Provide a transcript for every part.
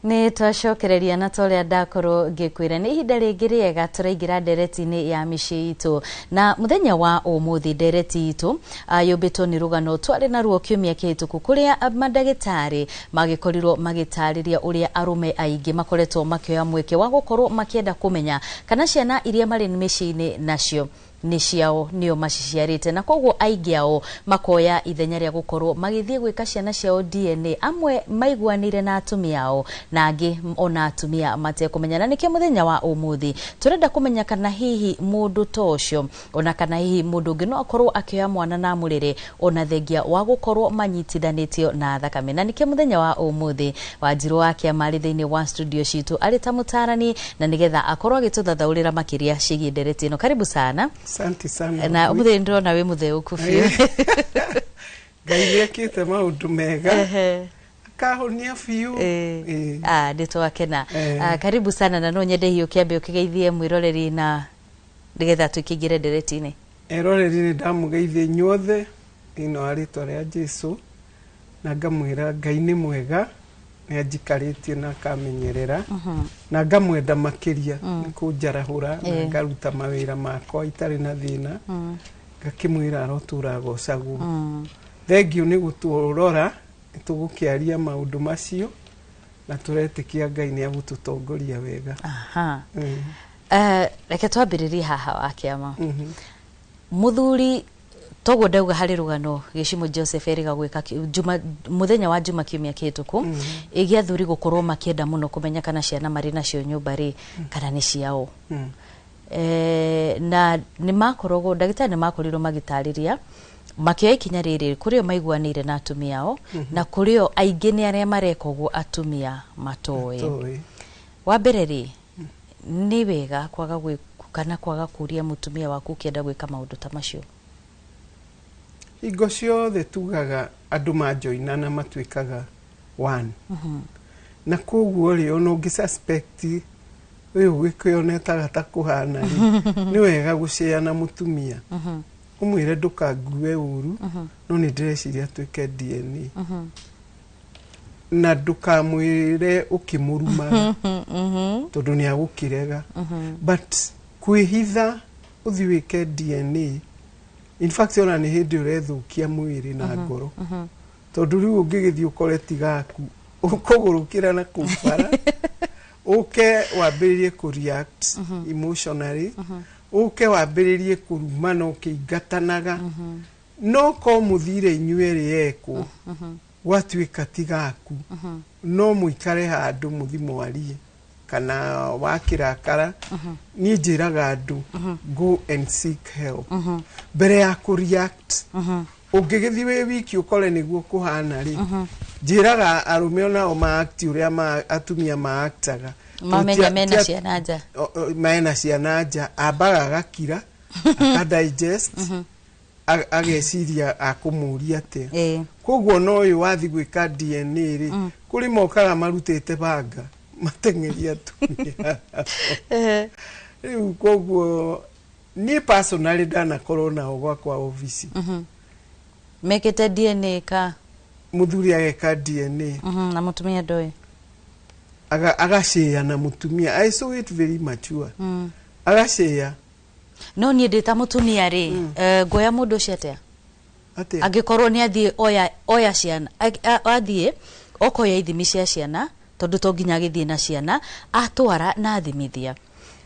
Nĩ twacokereria na ta ũrĩa ndakorwo ngĩkwĩra, nĩ ihinda rĩngĩ rĩega tũraingĩra ndereti-inĩ ya mĩciĩ itũ. Na mũthenya wa ũmũthĩ ndereti itũ yũmbĩtwo nĩ rũgano twarĩ naruo kiumia kĩhĩtũku, kũrĩa mandagĩtarĩ magĩkorirwo magĩtarĩria ũrĩa arũme aingĩ makoretwo makĩoya mweke wa gũkorwo makĩenda kũmenya kana ciana iria marĩ mĩciĩ-inĩ nacio nĩ ciao, nĩo maciciarĩte, na koguo aingĩ ao makoya ithenya rĩa gũkorwo magĩthiĩ gwĩka ciana ciao DNA. Amwe maiguanĩire na atumia ao na angĩ ona atumia matekũmenya. Na nĩkĩo mũthenya wa ũmũthĩ tũrenda kũmenya kana hihi mũndũ ta ũcio, ona kana hihi mũndũ ũngĩ no akorwo akĩoya mwana na amũrere ona thengia wa gũkorwo manyitithanĩtio na thakame. Na nĩkĩo mũthenya wa ũmũthĩ Wanjirũ wa Kĩama arĩ thĩinĩ wa studio citũ arĩ ta mũtarani, na nĩgetha akorwo agĩtũthathaũrĩra makĩria ciĩgiĩ ndereti ĩno. Karibu sana. Asante sana. Na ũmũthĩ ndĩrona wĩ mũtheũku biũ. Ngai nĩekĩte maũndũ mega, akahonia biũ. Ĩĩ. Ah, nĩ twakena. Eh. Ah, karibu sana, na no nyende hihi ũkĩambe ũkĩgeithie mwĩroreri na nĩgetha tũkĩingĩre ndereti-inĩ. Eroreri, nĩ ndamũgeithia inyuothe thĩinĩ wa rĩtwa rĩa Jesu, na ngamwĩra Ngai nĩ mwega, nĩ anjikarĩtie na akamenyerera, na ngamwenda makĩria nĩ kũnjarahũra na ngaruta mawĩra makwa itarĩ na thĩna. Ngakĩmwĩra arotũra agocagwo. Thengiũ nĩ gũtũrora. Nĩ tũgũkĩaria maũndũ macio na tũretĩkia Ngai nĩ agũtũtongoria wega. Aha. Reke twambĩrĩrie haha, wa Kĩama. Mũthuri toguo ndauga harĩ rũgano Gĩcimo Joseph erĩga gwĩka juma, mũthenya wa juma kiumia kĩhĩtũku, ĩgiĩ athuri gũkorwo makĩenda mũno kũmenya kana ciana marĩ nacio nyũmba rĩ, kana nĩ ciao. Na nĩ makoragwo ndagĩtarĩ nĩ makorirwo magĩtarĩria makĩoya ikinya rĩrĩ kũrĩ o maiguanĩire na atumia ao, na kũrĩ o aingĩ nĩ arĩa mareka ũguo atumia matoĩ. Toĩ. Wa mbere rĩ, nĩ wega kwaga gwĩ kana kwaga kũria mũtumia waku ũkĩenda gwĩka maũndũ ta macio? Hingo ciothe tugaga andũ manjoinana matuĩkaga one, na koguo rĩ, ona ũngĩ suspect ũyũ gwĩkĩonetaga ta kũhana rĩ, nĩ wega gũcea na mũtumia, ũmwĩre, "Ndũkangue ũru, no nĩ ndĩreciria twĩke DNA." Na ndũkamwĩre ũkĩmũrumaga, tondũ nĩ agũkĩrega. But kwĩhitha ũthiĩ wĩke DNA, in fact ona nĩ hĩndĩ ũrethũkia mwĩrĩ na ngoro, tondũ rĩu ũngĩgĩthiĩ ũkore ti gaku, ũkũgũrũkĩra na kũu bara, ũke wambĩrĩrie kũ react emotionally, ũke wambĩrĩrie kũrumana ũkĩingatanaga. No ko mũthire inyuerĩ ekwo gwatuĩka ti gaku, no mũikare handũ mũthi mwarie kana wakĩrakara. Niĩ njĩraga andũ, go and seek help mbere ya kũ react. Ũngĩgĩthiĩ wĩ wiki ũkore nĩguo kũhana rĩ, njĩraga arũme onao ma-act ũrĩa atumia ma-actaga. Mamenya mena ciana nja. Mena ciana nja, ambaga agakira, aka digest, ageciria akũmũria atĩa. Koguo no ũyũ wathi gwĩka DNA rĩ, kũrĩ mokaga marutĩte banga mateng'eria atumia rĩu. Koguo niĩ personally ndanakorwo nao gwakwa obici. Mekĩte DNA ka? Mũthuri ageka DNA. Na mũtumia ndoĩ. Agacĩa na mũtumia. I saw it very mature, agacĩa. No niĩ ndĩ ta mũtumia rĩ, nguoya mũndũ ũcio atĩa? Atĩa? Angĩkorwo nĩ athiĩ oya ciana, athiĩ okoya ithimi cia ciana, tondũ to nginya agĩthiĩ na ciana, atwara na athimithia,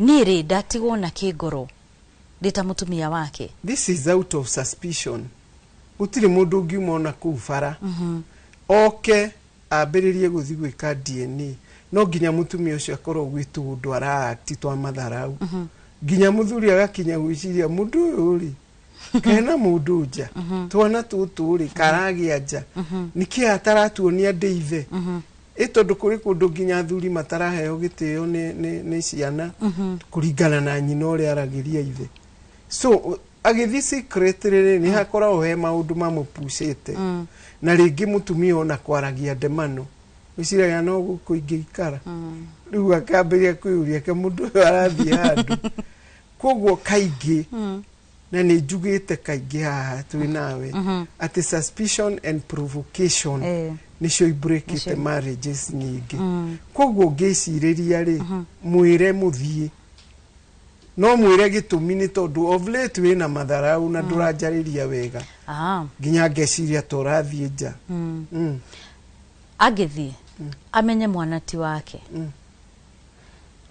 niĩ rĩ, ndatigwo na kĩngoro ndĩ ta mũtumia wake? This is out of suspicion. Gũtirĩ mũndũ ũngiuma ona kũu bara oke ambĩrĩrie gũthiĩ gwĩka DNA. No nginya mũtumia ũcio akorwo gwĩ tũũndũ ara-act twa matharau, nginya mũthuri agakinya gwĩciria, mũndũ ũyũ rĩ, kena mũndũ nja, twana tũtũ rĩ, karagĩa nja nĩkĩ ataratuonia ndĩ ithe? Ĩ tondũ kũrĩ kũndũ nginya athuri mataraheo gĩtĩo nĩ ciana kũringana na nyina ũrĩa aragĩria ithe. So agĩthiĩ secretly rĩ, nĩ hakoragwo he maũndũ mamũpucĩte, na rĩngĩ mũtumia ona kwaragia ndemano, wĩciragia no gũkũ ingĩikara rĩu, akambĩrĩria kwĩyũria ke mũndũ ũyũ arathiĩ handũ. Koguo kaingĩ, na nĩ njugĩte kaingĩ haha twĩ nawe, atĩ suspicion and provocation. Nĩcio ibreakĩte marriages nyingĩ. Koguo ngĩcirĩria rĩ, mwĩre mũthiĩ, no mwĩre gĩtũmi nĩ tondũ of late wĩna matharau na ndũranjarĩria wega, nginya ngeciria ta ũrathiĩ nja. Angĩthiĩ amenye mwana ti wake,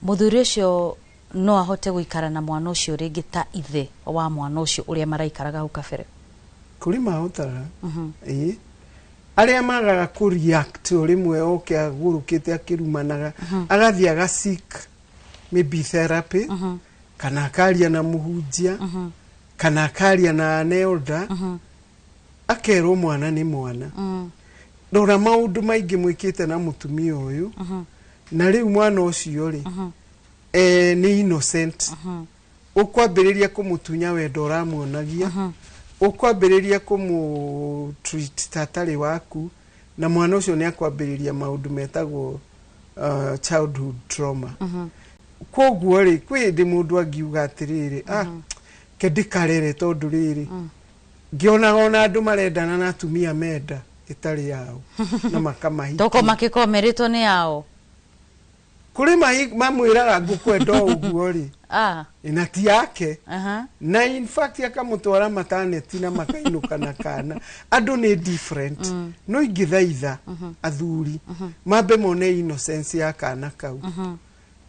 mũthuri ũcio no ahote gũikara na mwana ũcio rĩngĩ ta ithe wa mwana ũcio ũrĩa maraikaraga hau kabere? Kũrĩ mahotaga, ĩĩ, arĩa magaga kũ react o rĩmwe, oke agũrũkĩte akĩrumanaga, agathiĩ aga seek maybe therapy, kana akaria na mũhunjia, kana akaria na an elder, akerwo mwana nĩ mwana, rora maũndũ maingĩ mwĩkĩte na mũtumia ũyũ, na rĩu mwana ũcio rĩ, nĩ innocent. Ũkwambĩrĩria kũmũtunya wendo ũramuonagia, ũkwambĩrĩria kũmũ treat ta atarĩ waku, na mwana ũcio nĩ akwambĩrĩria maũndũ metagwo childhood trauma. Koguo rĩ, kwĩ hĩndĩ mũndũ angiuga atĩrĩrĩ, ah, ke ndĩkarere, tondũ rĩrĩ ngĩonaga ona andũ marendana na atumia menda ĩtarĩ yao na makamahikia. Toko makĩkorwo merĩtwo nĩ yao. Kũrĩ mamwĩraga ngũkwenda o ũguo rĩ, na ti yake, na in fact akamũtwara maternity na makainũka na kana. Andũ nĩ different, no ingĩthaitha athuri mambe mone innocence ya kana kau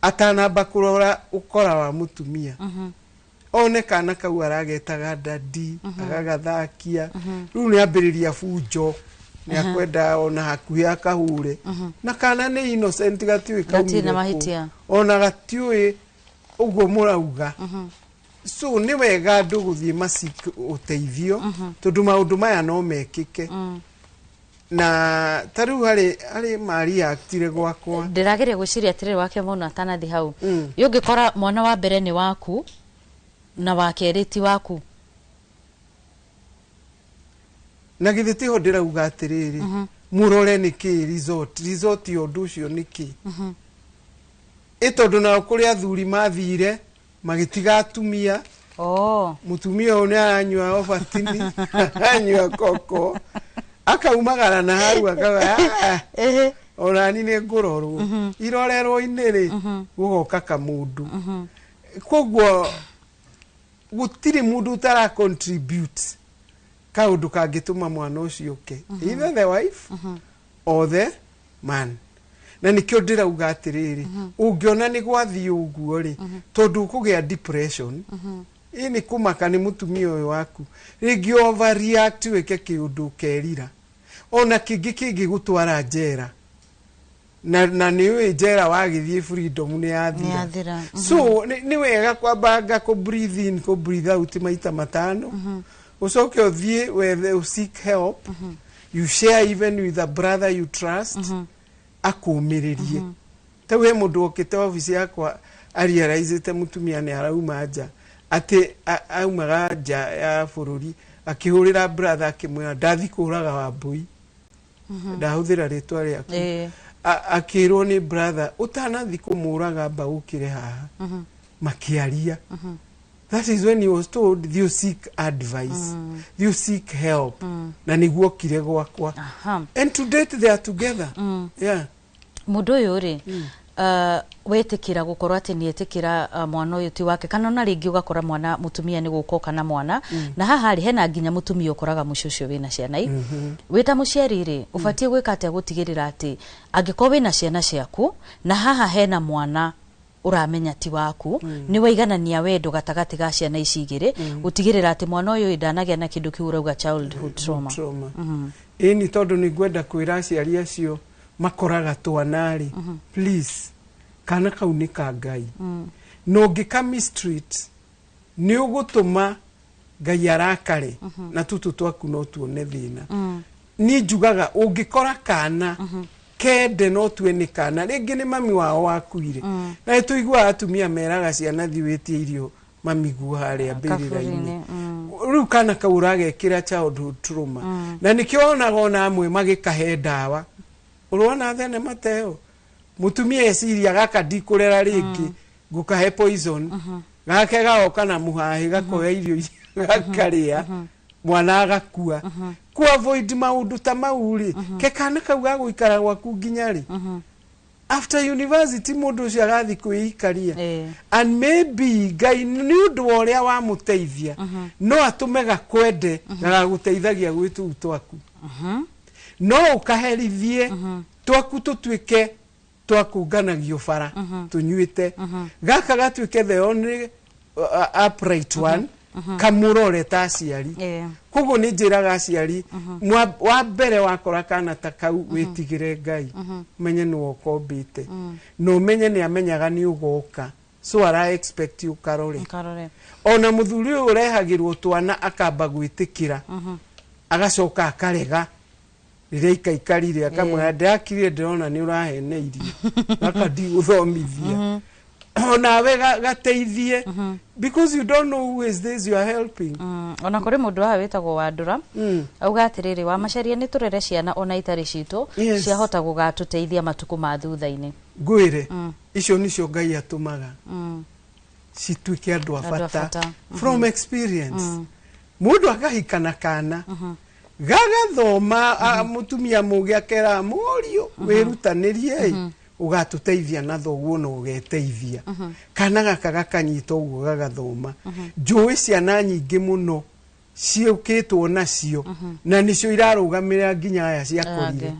atanamba kũrora ũkora wa mũtumia. One kana kau aragetaga daddy, agagathakia, rĩu nĩ ambĩrĩria bunjo, nĩ akwenda ona hakuhĩ akahure, na kana nĩ innocent, gatiũĩ Gatirĩ na kaumire kũ. mahĩtia. Ona gatiũĩ ũguo mũrauga. So nĩ wega andũ gũthiĩ maseek ũteithio, tondũ maũndũ maya no mekĩke. Na ta rĩu harĩ mariaktire gwakwa. Ndĩrageria gwĩciria atĩrĩrĩ wake mũno atanathi hau. Ĩ ũngĩkora mwana wa mbere nĩ waku na wa kerĩ ti waku? Na githĩ tiho ndĩrauga atĩrĩrĩ, mũrore nĩ kĩ result ya ũndũ ũcio nĩ kĩ. Ĩ tondũ nao kũrĩ athuri mathire magĩtiga atumia. Mũtumia ũyũ nĩ aranyua Ovaltine, aranyua koko, akaumagara na hau akauga, "Ah, onani nĩ ngũrorwo irorerwo-inĩ rĩ, gũgoka kamũndũ." Koguo gũtirĩ mũndũ ũtara contribute kaũndũ kangĩtũma mwana ũcio ũke, either the wife or the man. Na nĩkĩo ndĩrauga atĩrĩrĩ, ũngĩona nĩ gwathiĩ ũguo rĩ, tondũ ũkũgĩa depression, ĩ nĩ kũmaka nĩ mũtumia ũyũ waku, rĩngĩ overreact, wĩke kĩũndũ ũkerira, ona kĩngĩ kĩngĩgũtwara njera, na nĩ ũĩ njera wagĩthiĩ freedom nĩ yathira. Nĩ yathira. So nĩ wega kwambanga kũ breathe in, kũ breathe out maita 5, ũcoke ũthiĩ wethe, seek help. You share even with a brother you trust, akũmĩrĩrie. Ta he mũndũ okĩte obici yakwa arealizĩte mũtumia nĩ arauma nja, atĩ aumaga nja ya bũrũri, akĩhũrĩra brother akĩmwĩra, "Ndathi kũraga Wambui," ndahũthĩra rĩtwa rĩaku. Akĩrwo nĩ brother, "Ũtanathi kũmũraga, amba ũkĩre haha." Makĩaria. That is when he was told, "You seek advice, you seek help," na nĩguo okire gwakwa. And to date they are together, yeah. Mũndũ ũyũ rĩ, wetĩkĩra gũkorwo atĩ nĩ etĩkĩra mwana ũyũ ti wake, kana ona rĩngĩ ũgakora mwana mũtumia nĩ gũka oka na mwana, na haha rĩ, hena nginya mũtumia ũkoraga mũciĩ ũcio wĩna ciana i, wĩ ta mũciari rĩ, ũbatiĩ gwĩka atĩa gũtigĩrĩra atĩ angĩkorwo wĩna ciana ciaku na haha hena mwana ũramenya ti waku, nĩ waiganania wendo gatagatĩ ga ciana ici igĩrĩ, gũtigĩrĩra atĩ mwana ũyũ ndanagĩa na kĩndũ kĩu ũrauga childhood trauma? Trauma, ĩni, tondũ nĩ ngwenda kwĩra aciari acio makoraga twana rĩ, please, kana kau nĩ ka Ngai, na ũngĩka mistreat nĩ ũgũtũma Ngai arakare, na tũtũ twaku no tuone thĩna. Niĩ njugaga ũngĩkora kana kende, no tue nĩ kana rĩngĩ nĩ mami wao wakuire, na nĩ tũiguaga atumia meraga ciana, "Thiĩ wĩtie irio mamiguo harĩa mbĩrĩra-inĩ." Kaburi-inĩ. Rĩu kana kau ũragekĩra childhood trauma, na nĩkĩo wonaga ona amwe magĩkahe ndawa. Ũrona thenema ta ĩyo, mũtumia eciria gaka ndikũrera rĩngĩ, ngũkahe poison, gake gagoka na mũhahĩ, gakoya irio iria gakarĩa. Mwana agakua. Ku avoid maundu ta mau rĩ, ke kana kau gagũikara gwaku nginya rĩ? After university mũndũ ũcio agathiĩ kwĩikaria. And maybe Ngai nĩ ũndũ wa ũrĩa wamũteithia no atũme gakwende gagagũteithagia gwĩ tũu twaku, no ũkaherithie twaku tũtuĩke twakũnganagio bara tũnyuĩte, gaka gatuĩke the only upright one kamũrore ta aciari. Koguo nĩ njĩraga aciari, wa mbere wakora kana ta kau, wĩtigĩre Ngai, ũmenye nĩwe ũkombĩte na ũmenye nĩ amenyaga nĩ ũgoka, so ara expect ũkarore. Karore. Ona mũthuri ũyũ ũrehagĩrwo twana akamba gwĩtĩkĩra, agacoka akarega rĩrĩa ikaikarire, akamwĩra, ndĩrakirire, ndĩrona nĩ ũraheneirie, gaka ndigũthomithia. Onawe gateithie because you don't know who is this you are helping. Ona kũrĩ mũndũ haha wĩtagwo Wandũra, auga atĩrĩrĩ, Wamacaria, nĩ tũrere ciana ona itarĩ citũ, ciahota gũgatũteithia matukũ ma thutha-inĩ. Ngwĩre, icio nicio Ngai atũmaga cituĩke andũ a Andũ a bata. bata. From experience, mũndũ akahika kana gagathoma, mũtumia mũgĩ akera mũriũ, wĩrutanĩrie ũgatũteithia na thoguo na ũgeteithia. Kana gaka gakanyita ũguo gagathoma. Njũĩ ciana nyingĩ mũno ciũkĩtwo nacio na nĩcio irarũgamĩrĩra nginya aya ciakũrire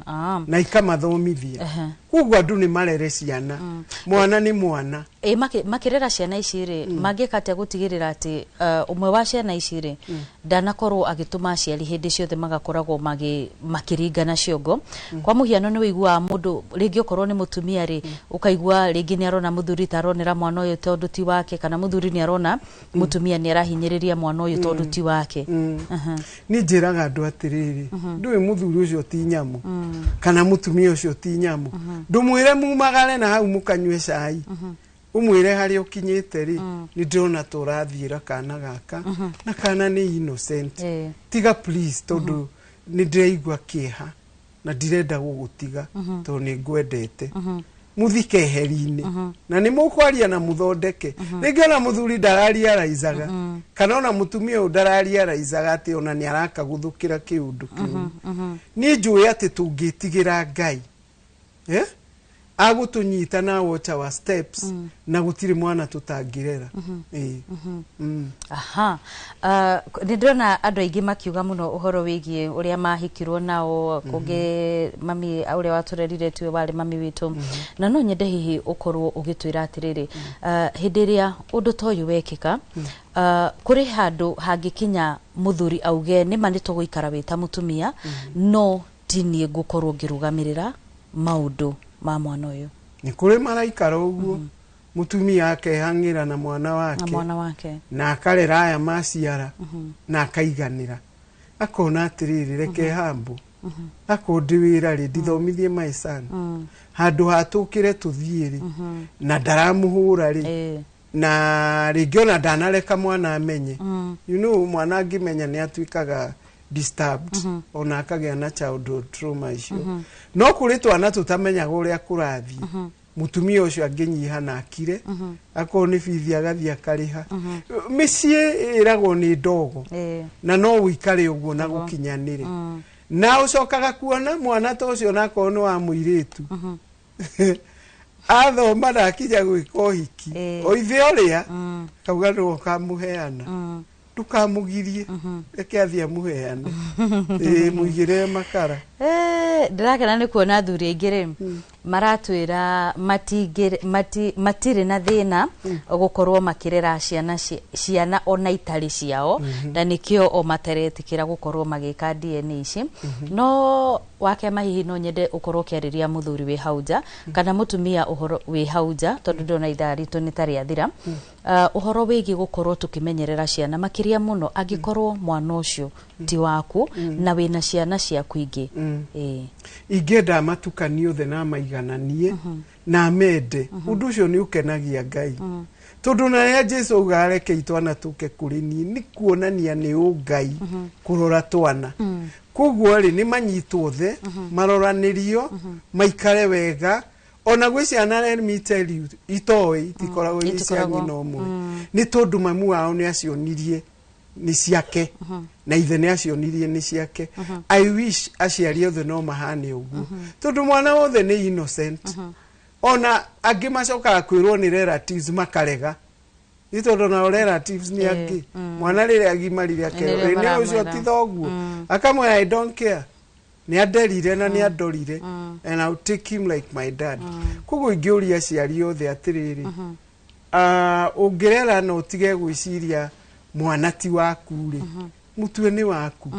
na ikamathomithia. Koguo andũ nĩ marere ciana, mwana nĩ mwana. Ĩ makĩrera ciana ici rĩ, mangĩka atĩa gũtigĩrĩra atĩ ũmwe wa ciana ici rĩ ndanakorwo agĩtũma aciari hĩndĩ ciothe magakoragwo makĩringana ciongo? Kwa mũhiano, nĩ wĩiguaga mũndũ rĩngĩ okorwo nĩ mũtumia rĩ, ũkaigua rĩngĩ nĩ arona mũthuri ta aronera mwana ũyũ tondũ ti wake, kana mũthuri nĩ arona mũtumia nĩ arahinyĩrĩria mwana ũyũ tondũ ti wake. Niĩ njĩraga andũ atĩrĩrĩ, ndũĩ mũthuri ũcio ti nyamũ kana mũtumia ũcio ti nyamũ. Ndũmwĩre mumagare na hau mũkanyue cai, ũmwĩre harĩa ũkinyĩte rĩ, nĩ ndĩrona ta ũrathiĩra kana gaka na kana nĩ innocent. Tiga please, tondũ nĩ ndĩraigua kĩeha na ndirenda gũgũtiga tondũ nĩ ngwendete. Mũthi keheri-inĩ na nĩ mũkwaria na mũthondeke. Rĩngĩ ona mũthuri ndarariaraizaga kana ona mũtumia ũyũ ndarariaraizaga atĩ ona nĩ arakagũthũkĩra kĩũndũ kĩu. Niĩ njũĩ atĩ tũngĩtigĩra Ngai, eh? Agũtũnyita na watch our steps na gũtirĩ mwana tũtangĩrera. Ĩĩ. Aha. Nĩ ndĩrona andũ aingĩ makiuga mũno ũhoro wĩgiĩ ũrĩa mahikirwo nao, kũngĩ mami ũrĩa watũrerire tiwe warĩ mami witũ, na no nyende hihi ũkorwo ũgĩtwĩra atĩrĩrĩ, hĩndĩ ĩrĩa ũndũ ta ũyũ wekĩka, kũrĩ handũ hangĩkinya mũthuri auge nĩma nĩ tũgũikara wĩ ta mũtumia, no ti niĩ ngũkorwo ngĩrũgamĩrĩra maũndũ ma mwana ũyũ? Nĩ kũrĩ maraikara ũguo, mũtumia akehang'ĩra na mwana na wake mwana wake, na akarera aya maciara na akaiganĩra, akona atĩrĩrĩ, reke hambo akorwo ndĩ wĩra rĩ, ndithomithie my son handũ hatũkĩre tũthiĩ rĩ, na ndaramũhũra rĩ, na rĩngĩ ona ndanareka mwana amenye. Mwana angĩmenya nĩ atuĩkaga disturbed, ona akagĩa na childhood trauma icio. No kũrĩ twana tũtamenyaga ũrĩa kũrathiĩ. Mũtumia ũcio angĩnyiha na akire, akorwo nĩ bithi agathiĩ akarĩha. Mĩciĩ ĩragwo nĩ ndogo na no ũikare ũguo na gũkinyanĩre, na ũcokaga kuona mwana ta ũcio nakorwo nĩ wa mũirĩtu, athoma na akinya gwĩka ũhiki, o ithe ũrĩa kauga nĩwe ũkamũheana, ndũkamũgirie, reke athiĩ amũheane. Ĩĩ, mũigĩrĩre makara. Ndĩrakena nĩ kuona athuri aingĩ rĩ maratwĩra matirĩ na thĩna gũkorwo makĩrera ciana ciana ona itarĩ ciao, na nĩkĩo o materetĩkĩra gũkorwo magĩka DNA ici. No wakema hihi no nyende ũkorwo ũkĩarĩria mũthuri wĩ hau nja kana mũtumia ũhoro wĩ hau nja, tondũ ndĩrona ithaa ritũ nĩ ta rĩathira, ũhoro wĩgiĩ gũkorwo tũkĩmenyerera ciana, makĩria mũno angĩkorwo mwana ũcio ti waku na wĩna ciana ciaku ingĩ. Ingĩenda matukanie othe na maigananie na mende. Ũndũ ũcio nĩ ũkenagia Ngai, tondũ na rĩrĩa Jesu auga rekei twana tũke kũrĩ niĩ, nĩ kuonania nĩ ũngai kũrora twana. Koguo rĩ, nĩ manyitwo othe, maroranĩrio, maikare wega. Ona gwĩ ciana, let me tell you, itoĩ itikoragwo irĩ cia Itikoragwo. nyina ũmwe, nĩ tondũ mamu wao nĩ acionirie. Nĩ ciake na ithe nĩ acionirie nĩ ciake. I wish aciari othe no mahane ũguo, tondũ mwana wothe nĩ innocent. Ona angĩ macokaga kwĩrwo nĩ relatives makarega, nĩ tondũ nao relatives nĩ angĩ. Mwana rĩrĩa agimarire akerwo, Nĩrĩo "Ĩ, nĩ ũcio maramwĩra. ti thoguo," akamwĩra, "I don't care, nĩ anderire na nĩ andorire and I'll take him like my dad." Koguo ingĩũria aciari othe atĩrĩrĩ, ũngĩrera na ũtige gwĩciria mwana ti waku rĩ, mũtue nĩ waku.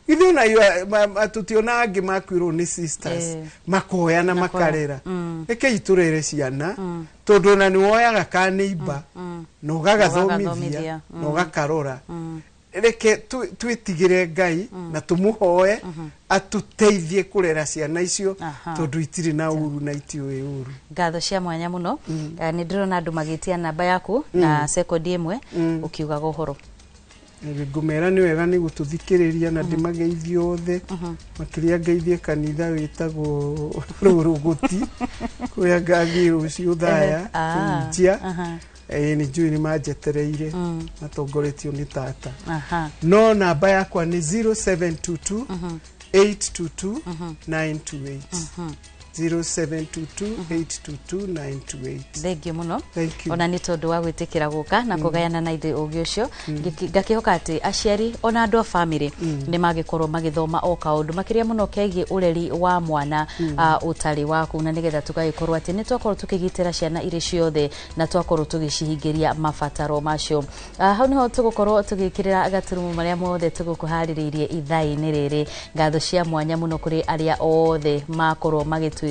Ithuĩ ona tũtiona angĩ makuĩrwo nĩ sisters makoya na Makoya. makarera. Rekei tũrere ciana, tondũ ona nĩ woyaga ka neighbor na ũgagathomithia ũgagathomithia, na ũgakarora. Reke twĩtigĩre Ngai na tũmũhoe atũteithie kũrera ciana icio, tondũ itirĩ na ũru na itiũĩ ũru. Ngatho cia mwanya mũno. Nĩ ndĩrona andũ magĩtia namba yaku na sekondi ĩmwe ũkiugaga ũhoro. Ngũmera nĩ wega nĩ gũtũthikĩrĩria na ndĩmageithie othe, makĩria ngeithie kanitha wĩtagwo Rũrũgũti kũrĩa ngathiĩ rũciũ thaya kũhunjia. Nĩ njũĩ nĩ manjetereire matongoretio nĩ tata. No namba yakwa nĩ 0722 822 928, 0722 822 928. Thengiũ mũno. Thank you. Ona nĩ tondũ wa gwĩtĩkĩra gũka na kũgayana na ithuĩ ũgĩ ũcio. Ngakĩhoka atĩ aciari ona andũ a bamĩrĩ nĩ magĩkorwo magĩthoma o kaũndũ makĩria mũno kegiĩ ũreri wa mwana ũtarĩ waku, na nĩgetha tũgagĩkorwo atĩ nĩ twakorwo tũkĩgitĩra ciana irĩ ciothe na twakorwo tũgĩcihingĩria mabataro macio. Hau nĩho tũgũkorwo tũgĩkĩrĩra gaturumo marĩa mothe tũgũkũharĩrĩirie ithaa-inĩ rĩrĩ. Ngatho cia mwanya mũno kũrĩ arĩa othe makorwo magĩtwĩrorera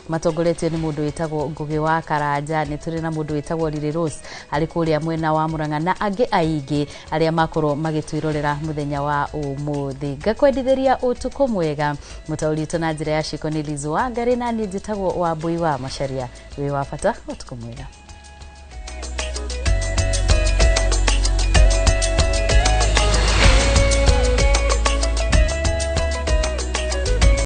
matongoretio nĩ mũndũ wĩtagwo Ngũgĩ wa Karanja, nĩ tũrĩ na mũndũ wĩtagwo Lily Rose arĩ kũrĩa mwena wa Murang'a na angĩ aingĩ arĩa makorwo magĩtwĩrorera mũthenya wa ũmũthĩ. Ngakwendithĩria ũtukũ mwega. Mũtaũri witũ na njĩra ya ciĩko nĩ Liz Wangari, na niĩ njĩtagwo Wambui wa Macharia. Wĩ wa bata, ũtukũ mwega.